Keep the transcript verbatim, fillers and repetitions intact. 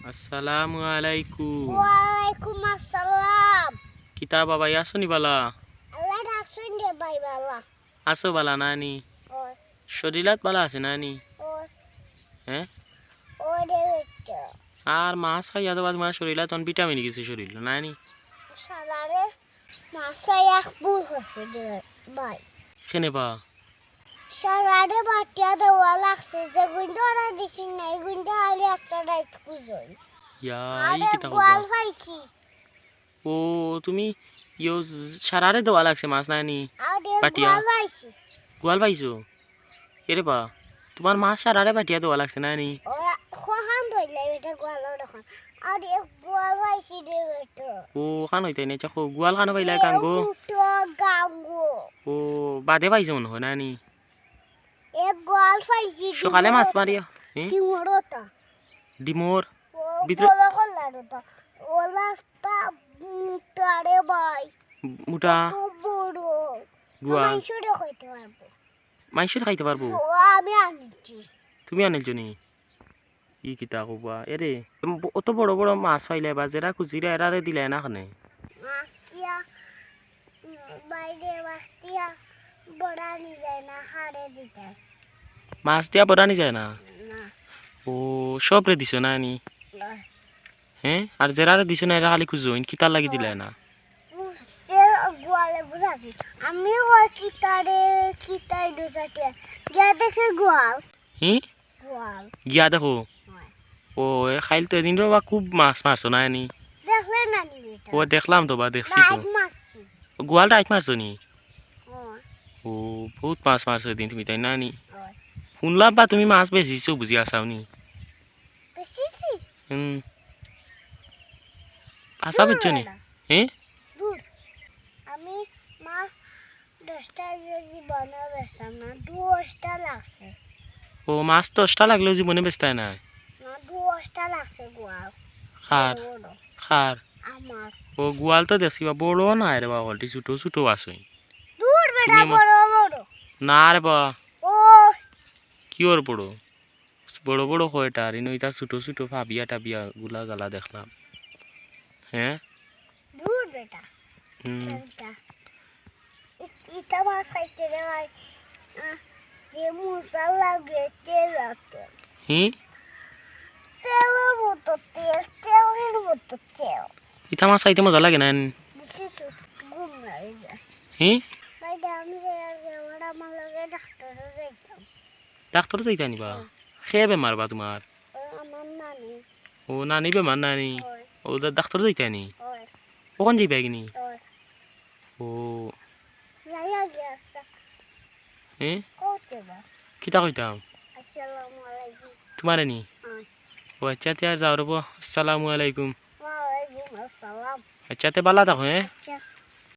আসসালামু আলাইকুম। ওয়ালাইকুম আসসালাম। কিতা বা ভাই, আছো নি বালা? আল্লাহ রাখছইন রে ভাই বালা। আছো বালা নানি? অয়। শরীলাত বালা আছে নানি? অয়। হ্যাঁ? অয় রে বেটা। আর মাছ খাইয়া তো বাদ মাছ শরীলাত তখন ভিটামিন গেছে শরীল নানি? শালারে মাছ খাই এক ভুল হচ্ছে রে ভাই। কেনে বা? শালারে বাটিয়া দেওয়া লাগছে, যে গুইন্দা ওরা দিছি না, এই গুইন্দা আলি আস্তা রাইত কুজই। ইয়া, ই আরে কিতা কও বা? গোয়াল পাইছি। ও, তুমি ইয়ো সারারে দেওয়া লাগছে মাছ নানি? আরে বাটিয়া। গোয়াল পাইছি। গোয়াল পাইছো? এরে বা, তোমার মাছ সারারে বাটিয়া দেওয়া লাগছে নানি? ও, খোহান ধরলে বেটা গোয়াল ওরকম। আরে গোয়াল পাইছি রে বেটা। ও, খান হইতে নেই, চাকো গোয়াল খানো পাইলা সে কাঙ্গো? ফুটো গাঙ্গো। ও, বাদে পাইছো মনে হয় নানি? এক গোয়াল পাইছি সকালে ডিমর মাছ ওটা। মারিয়া, হ্যাঁ? ডিমর ওটা। ডিমর? ও ভিতরে গোলা গোলা ওটা। ওলাটা মোটা রে ভাই। মোটা? কত বড়। গোয়াল। মাংসরে খাইতে পারবো। মাংসরে খাইতে পারবো? ও আমি আনছি। তুমি আনিলছো নি? ই কিতা কবা? এরে, এম, ব-, অত বড় বড় মাছ পাইলে বা যেরা খুঁজিরা এরারে দিলে না কেনে? মাছ দিয়া, উম, বাইরে মাছ দিয়া বড়ানি যায় না, হারে দিতে। মাছ দিয়া বড়ানি যায় না? না। ও, সবরে দিছো না নি? না। হ্যাঁ? আর যেরারে দিছো না, এরা খালি খুঁজো, ইন কিতার লাগি দিলে না? বুঝতে গোয়ালে বুঝাছি। আমি ওই কিতারে, কিতাই দুজাতে। গিয়া দেখে গোয়াল। হি? গোয়াল। গিয়া দেখো। হয়। ও, এ খাইল তো এদিন রে বা খুব মাছ মারছো না নি? দেখলে না নি বেটা? ও, দেখলাম তো বা, দেখছি তো। রাইত মারছি। ও, গোয়াল রাইত মারছো নি? হয়। ও, বহুত মাছ মারছো এদিন তুমি, তাই না নি? হয়। শুনলাম বা তুমি মাছ বেচিছো, বুঝি আছাও নি? বেচিছি? হুম। আছা দূর বুঝছো নি? বেটা। হ্যাঁ? দূর। আমি মাছ দশটা জীবনে বেচতাম না, দশটা লাগছে। ও, মাছ দশটা লাগলেও জীবনে বেচতায় না? না, দশটা লাগছে গোয়াল। কার? বড়। কার? আমার। ও, গোয়াল তো দেখছি বা বড় না রে বা, অলরেডি ছোট ছোট আছে। দূর বেটা, তুমি আমার বড় বড়। না রে বা। ও। কি ওর বড়? বড় বড় কয়টা, আর ইনো ইতা ছোট ছোট ফাবিয়া টাবিয়া গুলা গালা দেখলাম। হ্যাঁ? দূর বেটা। হুম। বেটা। ই-, ইতা মাছ খাইতে রে ভাই। আহ, যে মজা লাগে, তেল আছে। হি? তেলের মতো তেল, তেলের মতো তেল। ইতা মাছ খাইতে মজা লাগে না? বেশি তো ঘুম লাগে যায়। হি? ভাই, আমি যে আর আমার, আমার লগে ডাক্তারও যাইতাম। ডাক্তারও যাইতা নি বা? হ্যাঁ। কে বেমার বা তোমার? ও, আমার নানি। ও, নানি বেমার নানি? হয়। ও, দা-, ডাক্তারও যাইতা নি? হয়। অখন যাইবা কিনি? হয়। ও। যাই আগে আসা। হ্যাঁ? কইতে বা? কিতা কইতাম? আসসালামু আলাইকুম। তোমারে নি? হয়। ও আচ্ছা, তে আর যাও রে বা। আসসালামু আলাইকুম। ওয়ালাইকুম আসসালাম। আচ্ছা, তে বালা থাকো, হ্যাঁ? আচ্ছা।